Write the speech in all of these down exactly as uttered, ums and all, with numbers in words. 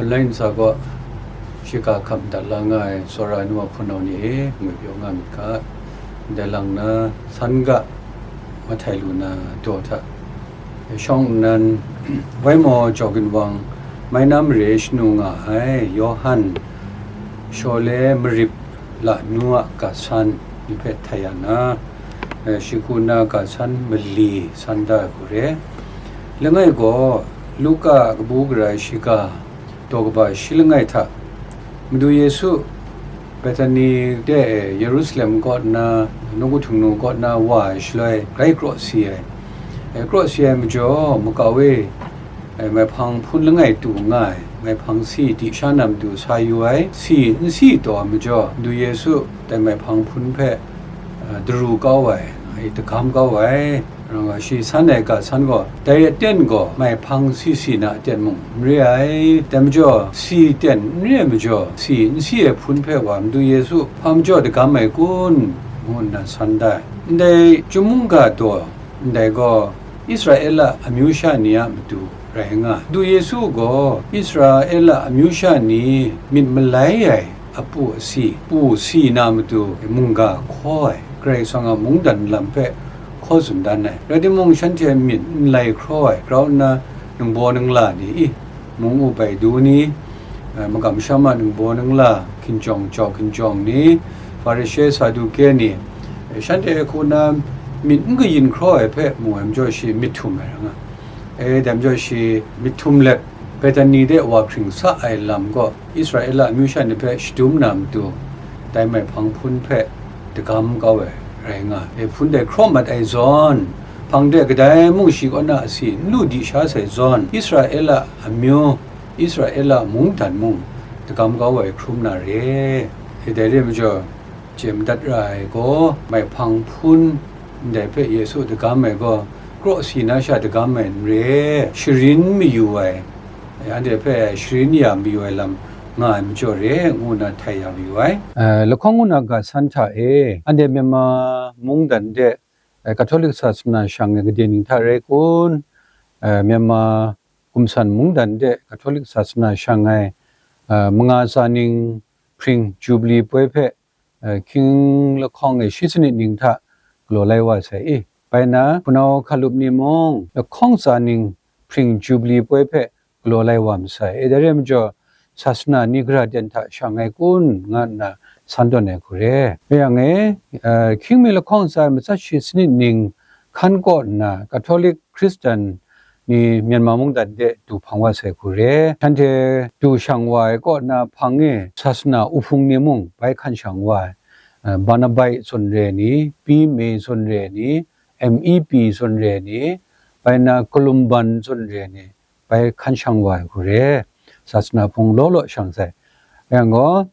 Lai ntsa kaw shiga hkap madat la nga ai tsawra ai nu a hpunau ni e, ngwi pyaw nga myit ga. Ndai lang na, san ga, mahtai lu na daw hta, shawng nnan, Waimaw Jaw Ginwang, Mai Na Mare shanu nga ai Yawhan, Shawle Marip la nu a ga san ni hpe htai ya na, eh, shi hku na ga san mali san da ai hku re. Langai gaw, Luka kabu gara ai shiga, daw kaba shi langai hta, Madu Yesu Bethani de e Yerusalem kaw nna, nawku htingnu kaw nna wa ai shaloi, grai kraw si ai. E, kraw si ai majaw, makau e, e, maihpang hpun langai tu nga ai, maihpang si di sha na matu sa yu ai, si n si taw ai majaw, Madu Yesu dai maihpang hpun hpe, e, daru kau ai, e, dagam kau ai. Rau nga shi san ai ga san gaw, dai aten gaw maihpang si si na aten mung n re ai. Dai majaw, si ten n re ai majaw, si n si ai hpun hpe wa Madu Yesu hpa majaw dagam ai kun? Ngu nna san da ai. Ndai chyum mungga daw, ndai gaw Israela amyu sha ni a matu rai nga ai. Madu Yesu gaw Israela amyu sha ni myit malai ai apu asi, pu si na matu mungga hkaw ai, Karai Kasang a mungdan lam hpe hkaw tsun dan ai. Rai timung, shanhte myit n lai hkraw ai, grau nna ningbaw ningla ni, i, mung u bai du ni, eh, magam masham a ningbaw ningla, hkinjawng jau hkinjawng ni, Hparishe, Saduke ni, eh, shanhte hku na myit n kayin hkraw ai hpe mu ai majaw, shi myit htum ai rai nga. E, dai majaw shi myit htum let, Bethani de wa hkring sa ai lam gaw, Israela amyu sha ni hpe shadum na matu, dai maihpang hpun hpe dagam kau ai rai nga ai. E, hpun dai hkraw mat ai zawn, hpang de kadai mung shi kaw na asi n lu di sha sai zawn, Israela amyu, Israela mungdan mung dagam kau ai hkrum na re. E, dai re ai majaw, chye madat ra ai gaw, maihpang hpun ndai hpe Yesu dagam ai gaw, kraw si na sha dagam ai n re, sharin mayu ai, anhte hpe sharin ya mayu ai lam nga ai majaw re, ngu nna htai ya mayu ai. Eh, lahkawng ngu na ga san hta e, anhte Myanmar mungdan de, eh, Katolik sasana shang ai gade ning hta rai kun? Eh, Myanmar gumsan mungdan de Katolik sasana shang ai, eh, manga tsa ning hpring Jubili poi hpe, eh, hkying lahkawng e shi sanit ning hta galaw lai wa sai i. Bai na, hpunau hkalup ni mung lahkawng tsa ning hpring Jubili poi hpe galaw lai wa masai. E, dai re ai majaw, sasana ni gara ten hta shang ai kun? Nga nna san tawn ai hku re. Rai yang e, eh, hkying mi lahkawng tsa ai matsat shi sanit ning hkan kaw nna, Katolik Hkristan ni Myanmar mungdan de du hpang wa sai hku re. Shanhte du shang wa ai kaw na hpang e sasana uhpung ni mung bai hkan shang wa ai, eh, Barnabite zawn re ni, Pi Me zawn re ni, M E P zawn re ni, bai na Kalumban zawn re ni, bai hkan shang wa ai hku re. Sasana hpung law law shang sai. Yang gaw,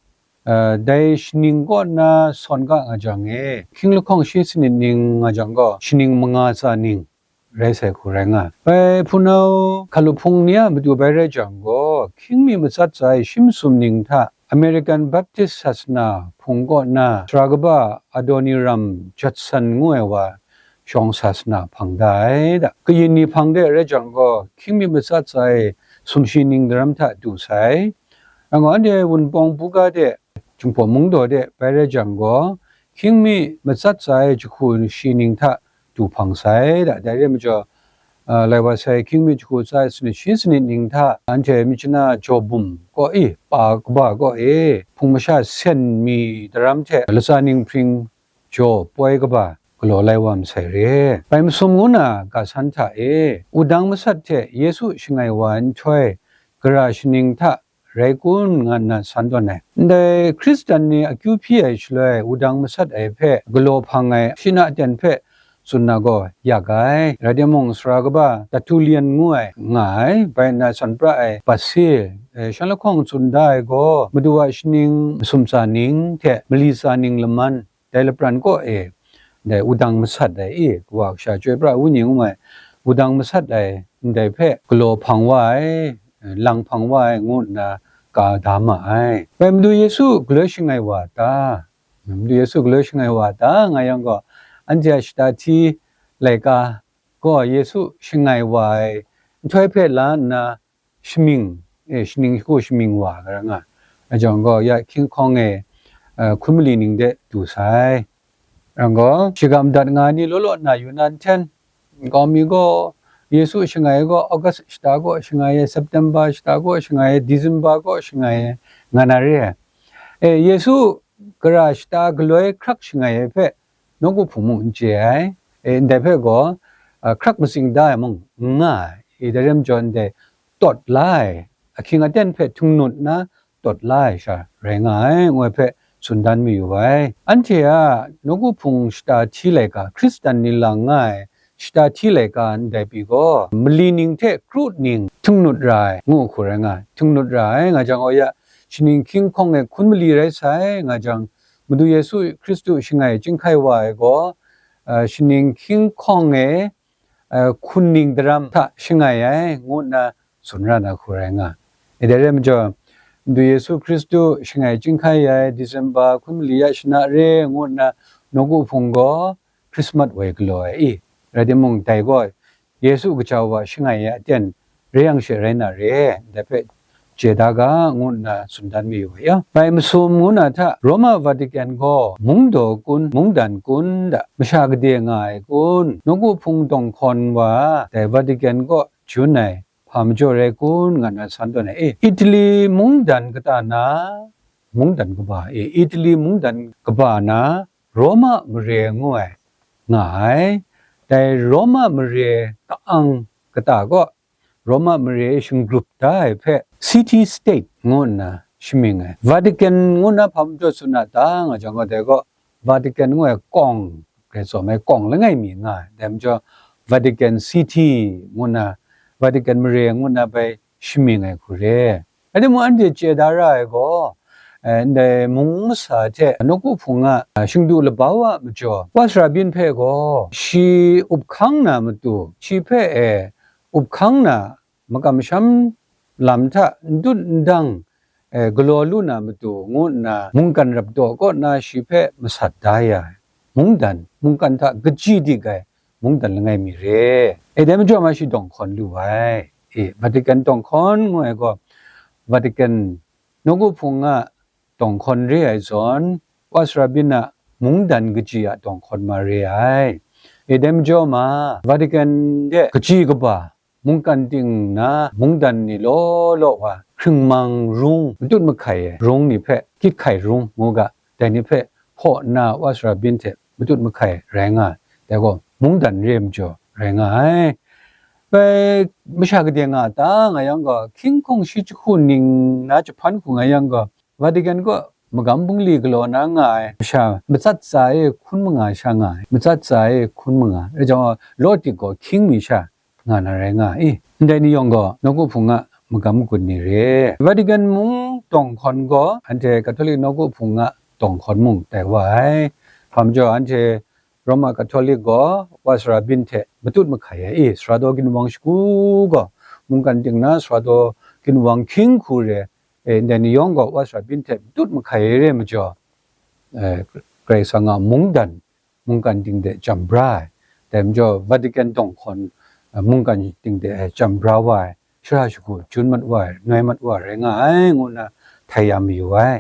eh, dai shaning kaw na sawn ga nga jang e, hkying lahkawng shi sanit ning nga jang gaw, shaning manga tsa ning rai sai hku rai nga ai. Bai hpunau hkalup hpung ni a matu bai rai jang gaw, hkying mi matsat tsa ai shi masum ning hta American Baptist sasana hpung kaw na sara kaba Adoniram Judson ngu ai wa shawng sasana hpang da ai da. Kayin ni hpang de rai jang gaw, hkying mi matsat tsa ai sumshi ning daram hta du sai. Yang gaw, anhte Wunpawng buga de, Jinghpaw mungdaw de bai rai jang gaw, hkying mi matsat tsa ai jahku shi ning hta du hpang sai da. Dai re ai majaw, a, lai wa sai, hkying mi jahku tsa ai sanit shi sanit ning hta, anhte Myitkyina jaw bum kaw i, pa kaba kaw e, hpung masha sen mi daram hte latsa ning hpring jaw poi kaba galaw lai wa masai re. Bai masum ngu na ga san hta e, wudang masat hte Yesu shangai wa ai nhtoi, gara shaning hta rai kun? Nga nna san tawn ai. Ndai Hkristan ni akyu hpyi ai shaloi, wudang masat ai hpe galaw hpang ai shi na aten hpe tsun na gaw yak ai. Rai timung, sara kaba Tertullian ngu ai nga ai, bai nna san pra ai Basil, eh, shan lahkawng tsun da ai gaw, Madu a shaning masum tsa ning hte mali tsa ning laman, dai lapran kaw e, dai wudang masat ai i, Kawa Kasha Chyoi Pra Wenyi ngu ai wudang masat ai ndai hpe galaw hpang wa ai, lang hpang wa ai, ngu nna ka da ma ai. Bai, Madu Yesu galoi shangai wa ta? Madu Yesu galoi shangai wa ta nga yang gaw, anhte a shata hti laika gaw Yesu shangai wa ai nhtoi hpe la nna, shamying e, shaning shagu shamying wa ai rai nga ai. Rai jang gaw, ya hkying hkawng e, eh, hkun mali ning de du sai. Rai gaw, shagam dat nga ai ni law law nna yu nan hten, nkau mi gaw, Yesu shangai ai gaw, August shata gaw shangai ai, September shata gaw shangai ai, December gaw shangai ai, nga na re ai. E, Yesu gara shata galoi hkrak shangai ai hpe, nawku hpung mung n chye ai. E, ndai hpe gaw, a, hkrak matsing da ai mung n nga ai. E, dai rai majaw, ndai tawt la ai, ahkying aten hpe htungnut nna tawt la ai sha rai nga ai, ngu ai hpe tsun dan mayu ai. Anhte a nawku hpung shata hti laika, Hkristan ni lang nga ai shata hti laika ndai pyi gaw, mali ning hte kru ning htungnut ra ai, ngu hku rai nga ai. Htungnut ra ai, nga jang, oh ya, shaning hkying hkawng e hkun mali rai sai, nga jang, Madu Yesu Hkristu shangai chyinghkai wa ai gaw, a, shaning hkying hkawng e, a, hkun ning daram hta shangai ai, ngu nna tsun ra na hku rai nga ai. E, dai rai majaw, Madu Yesu Hkristu shangai chyinghkai ai December hkun mali ya shana re, ngu nna nawku hpung gaw Christmas woi galaw ai i? Rai timung, dai gaw Yesu kaja wa shangai ai aten re yang she rai na re, ndai hpe chye da ga, ngu nna tsun dan mayu ai. Ya, bai masum ngu na hta, Roma Vatican gaw mungdaw kun, mungdan kun da, masha gade nga ai kun, nawku hpung dawng hkawn wa, dai Vatican kaw jun ai hpa majaw rai kun, nga na san tawn ai. E, Italy mungdan kata na, mungdan kaba, e, Italy mungdan kaba na, Roma mare ngu ai, nga ai. Dai Roma mare ka-ang kata gaw, Roma mare e shinggrup da ai hpe city state ngu nna shamying ai. Vatican ngu nna hpa majaw tsun a ta, nga jang gaw, dai gaw Vatican ngu ai kawng, grai tsawm ai kawng langai mi nga ai. Dai majaw, Vatican City ngu nna, Vatican mare ngu nna bai shamying ai hku re. Rai timung, anhte chye da ra ai gaw, eh, ndai mung masa hte nawku hpung a, ah, shingdu labau a majaw, wa sara byin hpe gaw, shi up hkang na matu, shi hpe, eh, up hkang na makam masham lam hta n dut n dang, eh, galaw lu na matu, ngu nna mungkan rapdaw kaw na shi hpe masat da ya ai. Mungdan, mungkan hta kaji dik ai mungdan langai mi re. E, dai majaw ma shi dawng hkawn lu ai. E, Vatican dawng hkawn ngu ai gaw, Vatican nawku hpung a dawng hkawn re ai zawn, wa sara byin a mungdan kaji a dawng hkawn ma re ai. E, dai majaw ma, Vatican de kaji kaba, mungkan ting na mungdan ni law law wa, hkringmang rung, matut mahkai ai rung ni hpe, kyit hkai rung ngu ga, dai ni hpe hpaw nna wa sara byin hte matut mahkai rai nga ai. Dai gaw mungdan re ai majaw rai nga ai. Bai masha gade nga a ta, nga yang gaw, hkying hkawng shi jahku ning na jahpan hku nga yang gaw, Vatican kaw magam bungli galaw na nga ai masha, matsat tsa e hkun manga sha nga ai, matsat tsa e hkun manga, rai jang gaw, law tik gaw hkying mi sha nga na rai nga i? Ndai ni yawng gaw nawku hpung a magam magun ni re. Vatican mung dawng hkawn gaw anhte Katolik nawku hpung a dawng hkawn mung tai wa ai. Hpa majaw, anhte Roma Katolik gaw wa sara byin hte matut mahkai ai i? Sara daw ginwang shagu gaw mungkan ting na sara daw ginwang hkying hku re, e, ndai ni yawng gaw wa sara byin hte matut mahkai ai re majaw, e, Karai Kasang a mungdan mungkan ting de jam bra ai. Dai majaw, Vatican dawng hkawn, e, mungkan ting de, e, jam bra wa ai, shara shagu jun mat wa ai, noi mat wa ai rai nga ai, ngu nna htai ya mayu ai.